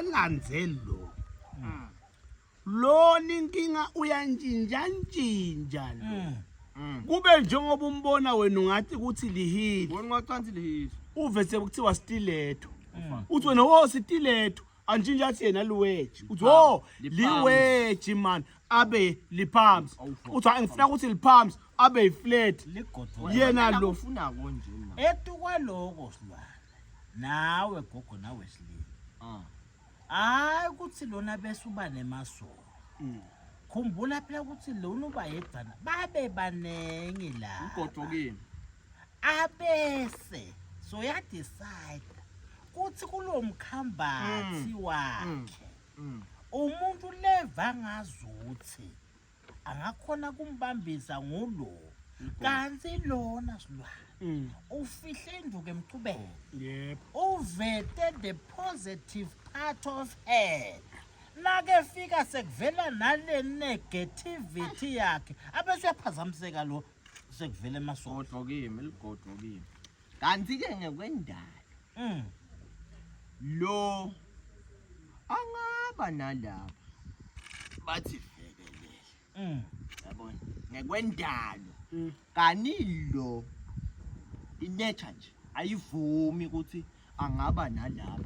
Alandze lo. Lona inkinga uyantshintshantshintsha lo. Kube njengoba umbona wena ungathi ukuthi lihili. Wena ungacansi lihili. Uve sekuthiwa stiletto. Uthi wena wo stiletto. Antshintsha athi yena liweji. Uthi wo liweji man abe liphamsi. Uthi hayi ngifuna ukuthi liphamsi abe yiflat. Ligodo. Yena lo ufunako nje na. Etukwaloko silwane. Nawe gogo nawe silimi. Ah. Hayi ukuthi lona bese uba nemasolo. Khumbula phela ukuthi lona uba yedwana babe banengi la. Ugodo kimi. Abese so ya decide kuthi kulomkhambathi wakhe. Umuntu leva ngazuthi angakhona kumbambisa ngulo kanti lona silwane ufihle induku emcubeni Yebo. uvete the positive part of her nakefika sekuvela nale negativity yakhe abese uyaphazamiseka lo sekuvela emasonto Godlo kimi, ligodlo kimi. Kanti ke ngekwendalo lo angaba nalapha bathi vekelele. Yabona ngekwendalo kani lo inature nje ayivumi ukuthi angaba nalapha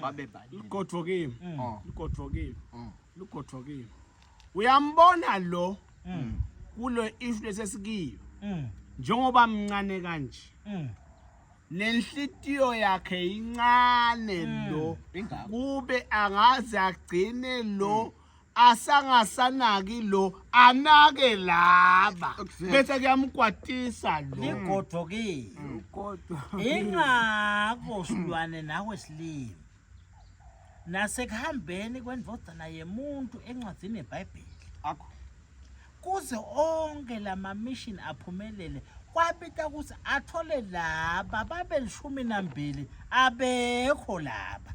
babe baningi. Lugodvo kimi. Oh. Lugodvo kimi. Lugodvo kimi. Uyambona lo kulo issue lesesikiyo. Njengoba mncane kanje. Nenhlitiyo yakhe incane lo. Ingakho. Kube angaze agcine lo asangasanaki lo anake laba. Exactly. Bese kuyamkwatisa lo. Ligodvo kimi. Kodwa Ingakho silwane nawe silimi. Nasekuhambeni kwendvodzana yemuntu encwadzini yeBhayibheli. Akho. Kuze onke lama mission aphumelele kwabita ukuthi athole laba babe 12 abekho laba.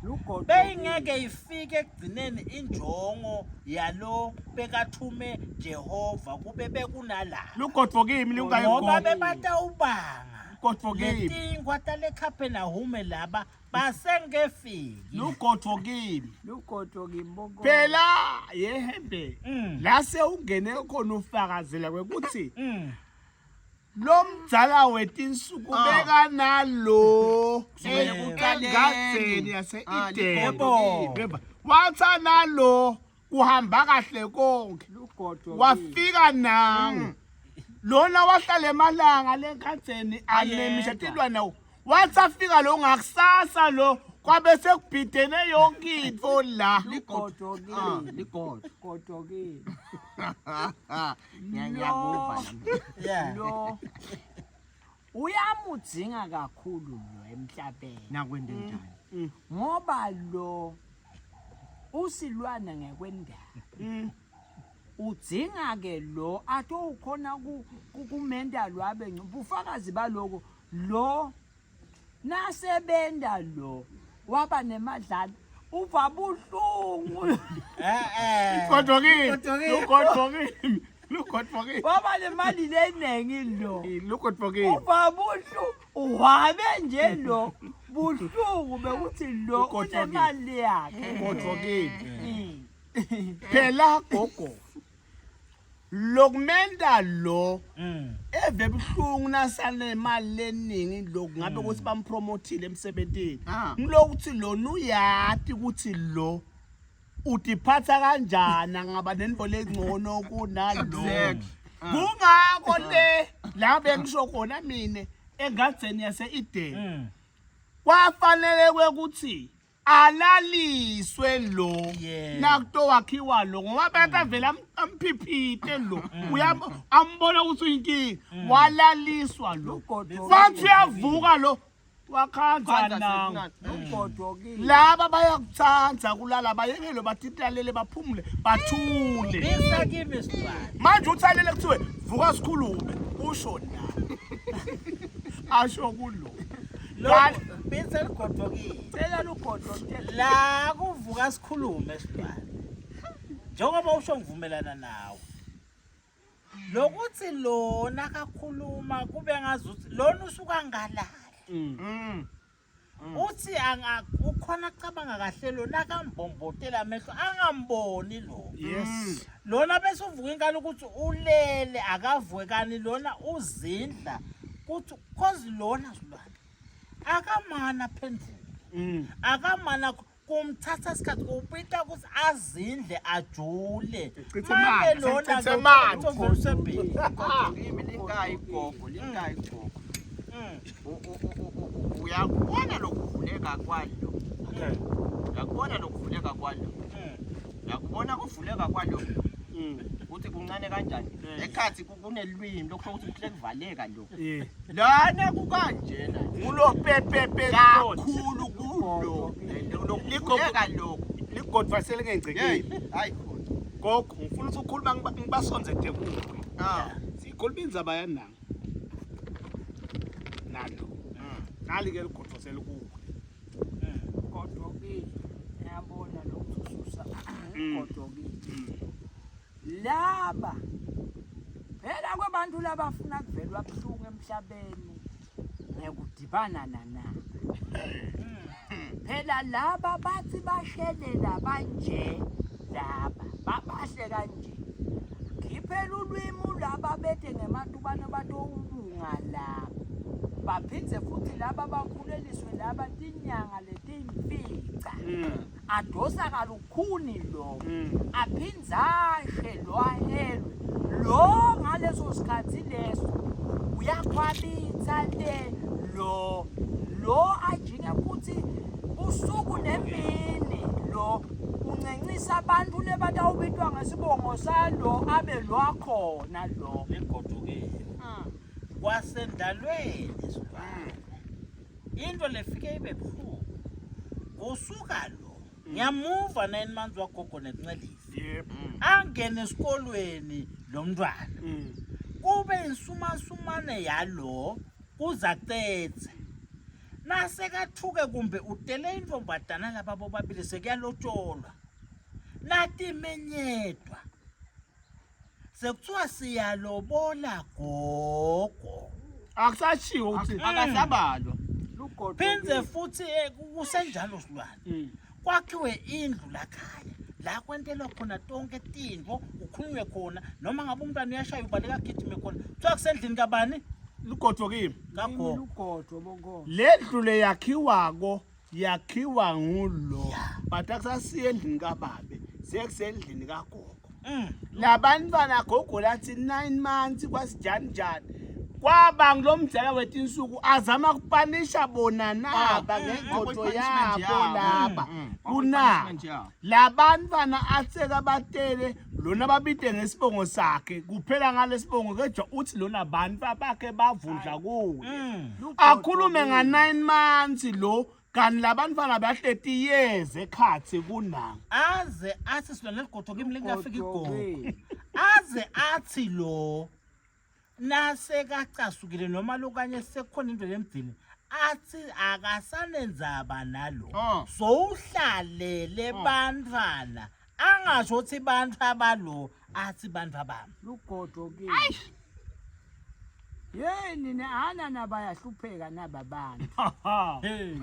lugodo Beyingeke ifike ekugcineni injongo yalo bekathume Jehova kube bekunalaba. Lugodvo kimi Ngoba lungayigogo. bebatawubanga. Lugodvo kimi. Letinkwa tale Capernaum laba basengefiki. Lugodvo kimi. lugodo kimboko Phela yehembe la sewungene khona ufakazela kwekuthi lo mdzala wetinsuku bekanalo Kusukela ekuqaleni. engadzeni Ah, yase-Eden. Yebo. Yebo. Watha nalo kuhamba kahle konke. lugodo Wafika nangu. Lona wahlala emalanga lenkadzeni anemisha Ayedwa. tilwane. Wathi afika lo ngakusasa lo kwabe sekubhidene yonke into la. lugodo Ah, kimi ligodlo. godo kimi Ngiyakuva nami. Yeah. lo uyamudzinga kakhulu lo emhlabeni Nakwende njani? ngoba lo usilwana ngekwendalo udzinga ke lo athi ukhona kumenda lwabe ubufakazi baloko lo nasebenda lo waba nemadlana uva buhlungu Eh eh. Lugodvo kimi. Lugodvo kimi. Lugodvo kimi. waba nemali lenengi lo Lugodvo kimi. uva buhlungu uwabe nje lo buhlungu bekuthi lo Lugodvo kimi. unemali yakhe Lugodvo kimi. Phela gogo. Lokumenda lo eve buhlungu nasanemali leningi lokhu ngabe ukuthi bampromotile emsebenzini. Ah. Ngilokuthi lona uyati ukuthi lo utiphatha kanjani angaba nenvo lengcono kunalo. Exactly. Kungakho le la bengisho khona mina engadzeni yase-Eden. Kwafanele kwekuthi alaliswe lo Yeah. nakutowakhiwa lo ngoba abantu avele amphiphite lo ambona ukuthi uyinkinga walaliswa lo Lugodo wathi uyavuka lo wakhanza Kwanza nangu sekungathi- lugodo kimi laba bayakuthanda kulala bayekele bathitalele baphumule bathule Bisa kimi silwane. manje uthalele kuthiwe vuka sikhulume usho na asho kulo Lo bisa ligodvo kimi. cela lugodo mthetho La kuvuka sikhulume silwane. Njengoba usho ngivumelana nawe. Lokuthi lona kakhuluma kube ngazuthi lona usuka ngalala. Uthi anga ukhona acabanga kahle lo nakambombotela amehlo angamboni lo. Yes. Lona bese uvuka inkani ukuthi ulele akavuke kani lona uzindla kuthi cause lona silwane akamana aphendule. Akamana kumthatha isikhathi kupita ukuthi azindle ajule. Echithe Mame amanzi, lona echithe amanzi. uvela usebhili. Kimi linkayi gogo, linkayi gogo. Uyakubona lokuvuleka kwalo. Okay. Uyakubona lokuvuleka kwalo. Uyakubona kuvuleka kwalo. Ukuthi kuncane kanjani. Ekhathi kunelwimi lokusho ukuthi kuhle kuvaleka lo. Yeah. Lana kukanjena. Ngulo pepepe Kakhulu kulo. Lokuvuleka lokhu. Ligodwa selingengcekile. Hey, hayi khona. Gogo, ngifuna ukuthi ukhuluma ngibasonze kuwe. Ah. Sikhuluma indzaba yananga. Nalo. Nali ke ligodwa selikuwe. Godokile. Ngiyabona lokhu ususa godokile. Laba phela kwabantu labafuna kuvelwa buhlungu emhlabeni ngekudibana nanaba. Phela laba bathi bashelela banje laba babahle kanje. Khiphela ulwimi laba bede ngematubane batowubunga laba. Baphindze futhi laba bakhuleliswe laba tinyanga letimfica. Adosa kalukhuni lo. Aphindze ashe lo ahelwe. Lo ngaleso sikhathi leso uyakhwabitha le lo lo ajinge futhi usuku nemini lo uncencisa abantu lebatawubitwa ngesibongo salo abe lwakhona lo. Ligodukile. Kwasendalweni silwane. Into lefike ibe buhlungu. Kusuka lo. Ngiyamuva 9 months wagogo nekuncelisa. Yebo. Angene esikolweni lo mntwana. Kube insumansumane yalo kuzacethe. Nasekathuke kumbe utele intombazana laba bobabili sekuyalotsholwa. Natimenyedwa. Sekuthiwa siyalobola gogo. Akusashiwo ukuthi Akasabalwa. Phindze futhi kusenjalo silwane. Kwakhiwe indlu lakhaya la kwentelwa khona tonke tintfo kukhulunywe khona noma ngabe umntwana uyashaya ubaleka agijime khona kuthiwa kusendlini kabani ligodwa kimi. kagogo Lugodwa bonke. Le ndlu le yakhiwako yakhiwa ngulo. But akusasiye endlini kababe, sekusendlini kagogo. Labantwana gogo lathi 9 months kwasijani njani. Kwaba ngilomdala wetinsuku azama kupanisha bona naba ngengqondo yabo laba. Kuna labantwana atseka batele lona babite ngesibongo sakhe kuphela ngalesibongo kejwa uthi lona bantu abakhe bavundla kuye. Akhulume nga 9 months lo kanti labantwana bahleti years ekhathi kunanga. Aze athi silwane ligodo kimi lingafika igogo. Aze athi lo nasekacasukile noma lokanye sekukhona into lemgcini athi akasanenzaba nalo. Sowuhlalele bantwana angasho ukuthi bantu abalo athi bantu abami. Lugodwa kimi. Yey nina hana nabayahlupheka naba bantu. Hey.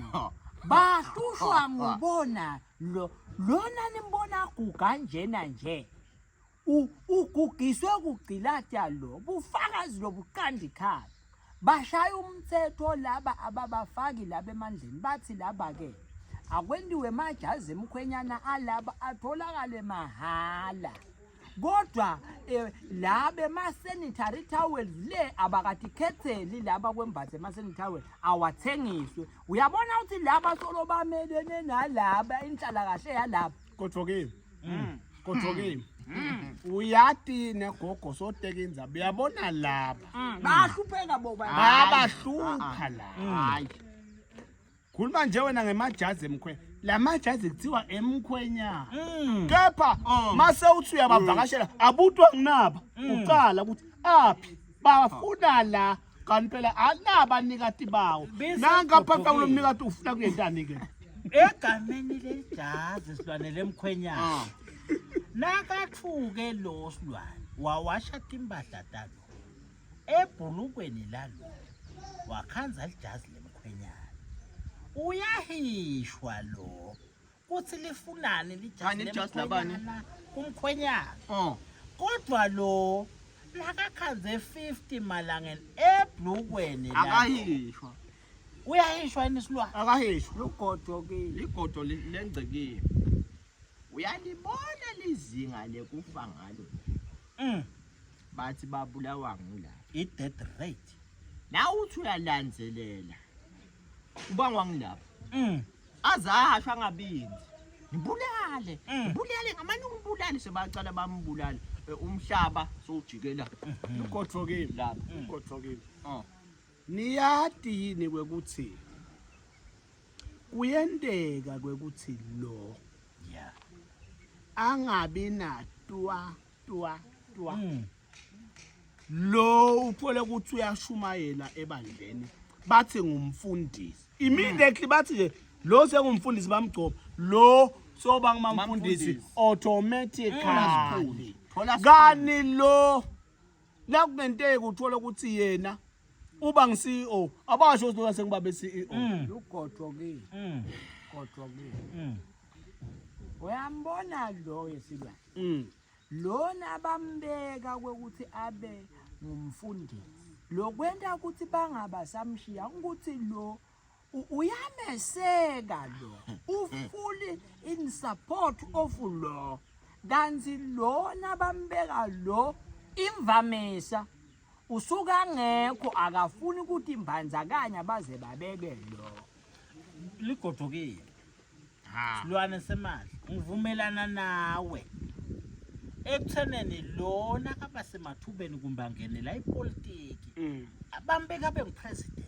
Bahlushwa ngubona lo lona nimbona guga njena nje. Ugugiswe kugcilata lo bufakazi lobuqanda ikhaya. Bashaya umthetho laba ababafaki laba emandleni bathi laba ke akwentiwe majazi emkhwenyana alaba atholakale mahala. Kodwa laba ema-sanitary towels le abakatikhetheli laba kwembatha ema-sanitary towel awathengiswe. Uyabona ukuthi laba solo bamelene nalaba inhlalakahle yalaba. Kodwa kimi. Kodwa kimi. Uyati negogo soteka indzaba uyabona laba. Bahlupheka boba. Babahlupha laba. Hayi. Khuluma nje wena ngemajazi emkhwe. Lamajazi kuthiwa emkhwenyana. Kepha mase uthi uyabavakashela abutwa nginaba uqala ukuthi aphi bafuna la kanti phela anabanikati bawo. Nanka phela kulomnikati ufuna kuyentani ke. Egameni lelijazi silwane lemkhwenyana. Nakathuke lo silwane wawasha timpahla talo. Ebhulukweni lalo wakhanza lijazi lemkhwenyana. Uyahishwa lo kuthi lifunani lijazi Kani lijazi labani? lemkhwenyana kumkhwenyana. Oh. Kodwa lo nakakhanze 50 malangeni eblukweni la. Akahishwa. Uyahishwa yini silwane? Akahishwa. Lugodo kimi. Ligodo lengcekile. Uyalibona lizinga lekufa ngalo. Bathi babulawa ngula. I-death rate. La uthi uyalandzelela. Ubangwa ngilapha. Azasho angabinzi. Ngibulale. Ngibulale ngamanye ungibulale sebacala bambulale. Umhlaba sowujikela Lugodo kimi. lapha. Lugodo kimi. Oh. Niyati yini kwekuthi kuyenteka kwekuthi lo Yeah. angabi na twa twa twa lo uthole ukuthi uyashumayela ebandleni bathi ngumfundisi immediately bathi nje lo sengumfundisi bamgcoba lo soba ngumamfundisi Mamfundisi. automatically Thola sikhulu. kani lo la kungenteki uthola ukuthi yena uba ngi-CEO abasho ukuthi lona sengibabe CEO Lugodo kimi. Godo kimi. Uyambona lo yesilwane. Lona bambeka kwekuthi abe ngumfundisi. Lokwenta ukuthi bangaba samshiya ukuthi lo uyameseka lo ufully in support of lo kanti lona bambeka lo imvamisa usuka ngekho akafuni ukuthi imbandzakanya baze babeke lo Ligodokile. Silwane semali. Ngivumelana nawe. Ekutheneni lona kaba semathubeni kumbe angenela ipolitiki. Abambeka abe ngupresident.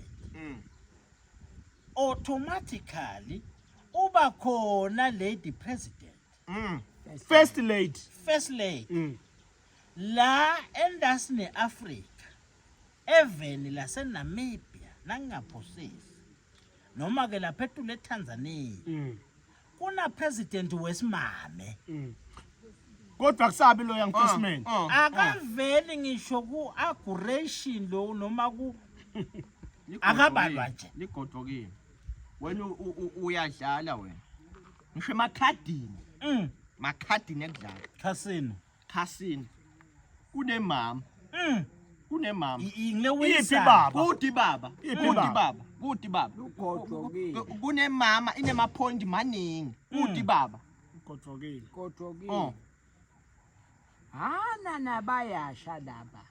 Automatically uba khona lady president. First lady. First lady. La endasi neAfrika eveni laseNamibia nangingaphosisi noma ke lapha etulu eTanzania kuna president wesimame Kodwa kusabi lo young first man. Akaveli ngisho ku aggression lo noma ku Akabalwa nje. Ligodo kimi. Wena uyadlala wena. Ngisho emakhadini. Makhadini ekudlala. Casino. Casino. Kunemama. Kunemama. Ngile Iphi Wilson. baba? Kudi baba. Iphi Kudi baba? baba. Kudi baba. Lugodo kimi. Kunemama inema point maningi. Kudi baba. Lugodo kimi. Godo kimi. Oh. Hana nabayasha laba.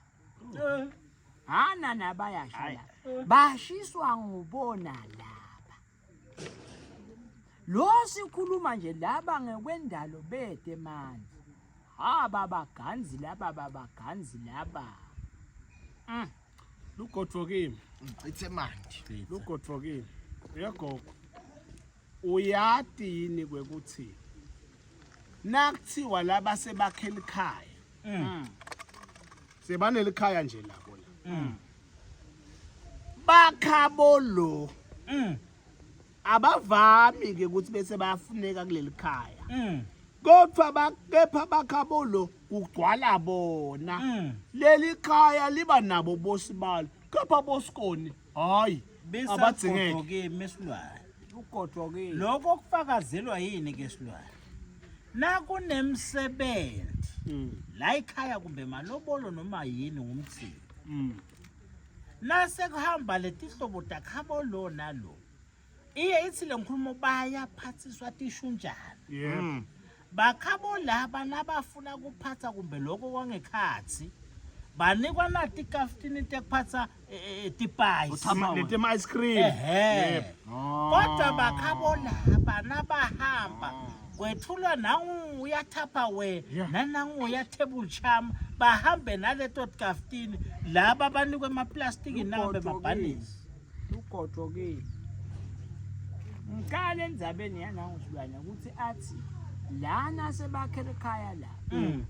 Hana nabayasha laba. Bashiswa ngubona laba. Lo sikhuluma nje laba ngekwendalo bede manje. Ha baba ganzi laba baba ganzi laba. Lugodo kimi. Ngicithe manje. Lugodo kimi. Uyagogo. Uyati yini kwekuthi nakuthiwa laba sebakhela ikhaya. Sebanelikhaya nje labo la. Bakhabo lo. Abavami ke ukuthi bese bayafuneka kuleli khaya. Kodwa kepha bakhabo lo kugcwala bona. Leli khaya liba nabo bosibalo. Kepha bosikoni hayi abadzingeki. Bisagodokimi silwane. Ugodo kimi. Lokho kufakazelwa yini ke silwane? Nakunemsebenzi la ekhaya kumbe malobolo noma yini ngumthimba. Nase kuhamba letihlobo takhabo lo nalo. Iye ithi le nkulumo bayaphathiswa tishunjana. Yebo. Bakhabo laba nabafuna kuphatha kumbe lokho kwangekhathi banikwa nati ikaftini tekuphatha tipayisi. Letema ice cream. Ehhe. Kodwa bakhabo laba nabahamba kwethulwa nangu uyathapha we nanangu uyathebula chama bahambe naleto tikaftini laba banikwe emaplastiki nahambe emabhanisi. Lugodo kimi. Ngiqale endzabeni yanangu silwane ukuthi athi lana sebakhela ekhaya la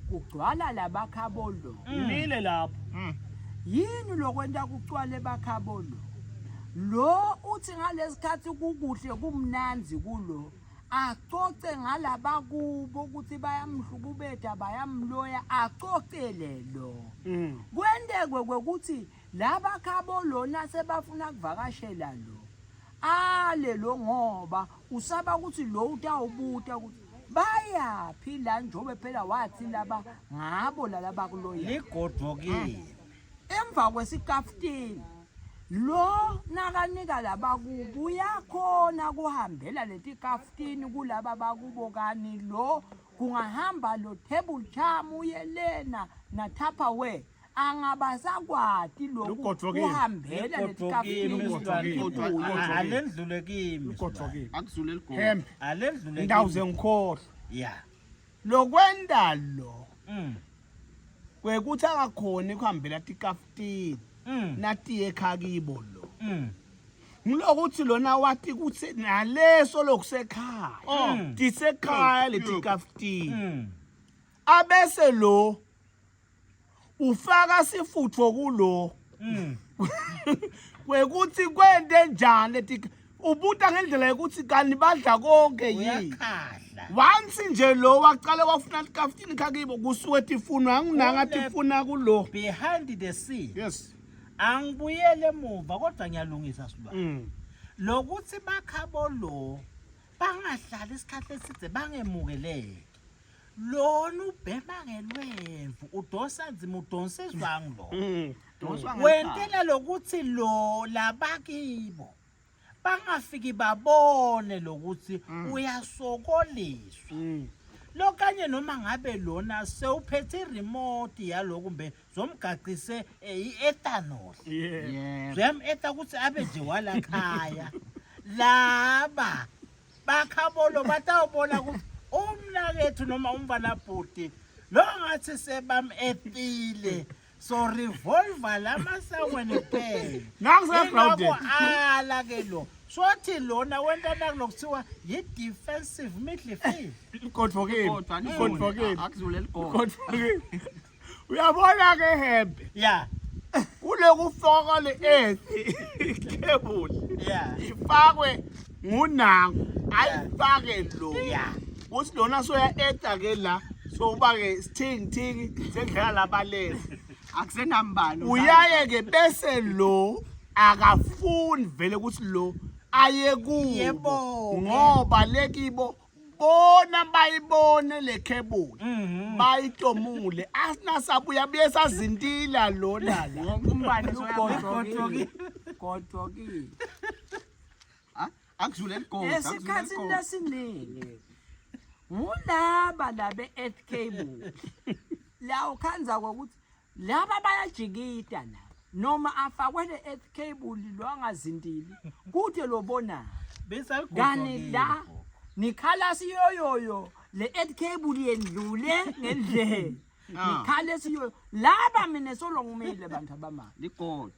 kugcwala labakhabo lo. Ngile lapho. Yini lokwenta kucwale bakhabo lo? Lo uthi ngalesikhathi kukuhle kumnanzi kulo acoce ngalabakubo ukuthi bayamhlukubeda bayamloya acocele lo. Kwendekwe kwekuthi laba khabo lona sebafuna kuvakashela lo. Ale lo ngoba usaba ukuthi lo utawubuta ukuthi bayaphi la njobe phela wathi laba ngabo lalaba kuloya. Ligodvokile. Emva kwesikafutini lo nakanika laba kubo uyakhona kuhambela leti kafutini kulaba bakubo kani lo kungahamba lo table charm uye lena na Tupperware angabasakwati lokhu Lugodvokile. kuhambela leti Ligodvokile kafutini silwane. Lugodvokile. Alendlule kimi. Lugodvokile. Akuzule ligodo. Hembe. Alendlule. Ngitawuze kimi. ngikhohlwe. Yeah. Lokwenta lo Kwekuthi angakhoni kuhambela tikafutini natiye ekhaya kibo lo. Ngilokuthi lona wati ukuthi naleso lokusekhaya. Tisekhaya letikafutini. Abese lo ufaka sifutfo kulo. Kwekuthi kwente njani leti ubuta ngendlela yokuthi kani badla konke yini. Uyakhahla. Once nje lo waqala wafuna likafutini khakibo kusuke tifunwa nginanga tifuna kulo. Behind the scene. Yes. Angibuyele emuva kodwa ngiyalungisa silwane. Lokuthi bakhabo lo bangahlali isikhathi eside bangemukeleki. Lona ubhema ngelwemvu udosa nzima udonsa izwangu lo. Donswa ngekhaya. Wentela lokuthi lo labakibo bangafiki babone lokuthi uyasokoliswa. Lokanye noma ngabe lona sewuphethe iremote yaloku kumbe zomgaqise i-ethanol. Yeah. Yebo. Zuyam-etha ukuthi abe nje walakhaya. Laba bakhabolo batawubona ukuthi umnakethu noma umfana bhuti lo ngathi sebam-ethile so revolver lamasangweni kuphela. Nangu se-grounded. Ingakho ala ke lo sothi lona wenta nakulokuthiwa yi-defensive midfield. Godvokile. Kodwa lizule. Godvokile. Akuzule ligodo. Godvokile. Uyabona ke Hembe. Yeah. Kulokufaka le earth cable. Yeah. Ifakwe ngunangu ayifake lo. Yeah. Kuthi lona soya eta ke la so uba ke sithingi thingi sendlela labalezi. Akusenambani. Uyaye ke bese lo akafuni vele ukuthi lo aye kubo Yebo. ngoba lekibo bona bayibone le cable bayitomule asinasabuya buye sazintila lona la Wonke umbane soya. Lugodvokile. Godvokile. Akuzule ligodo. Akuzule Esikhathini ligodo. lesiningi ngulaba labe earth cable la ukhanza kokuthi laba bayajikita laba noma afakwe le earth cable lo angazintili kude lobona Bese kani la nikhala siyoyoyo le earth cable yendlule ngendlela nikhala siyoyo laba mina solo ngimile bantu abamanje Ligodo.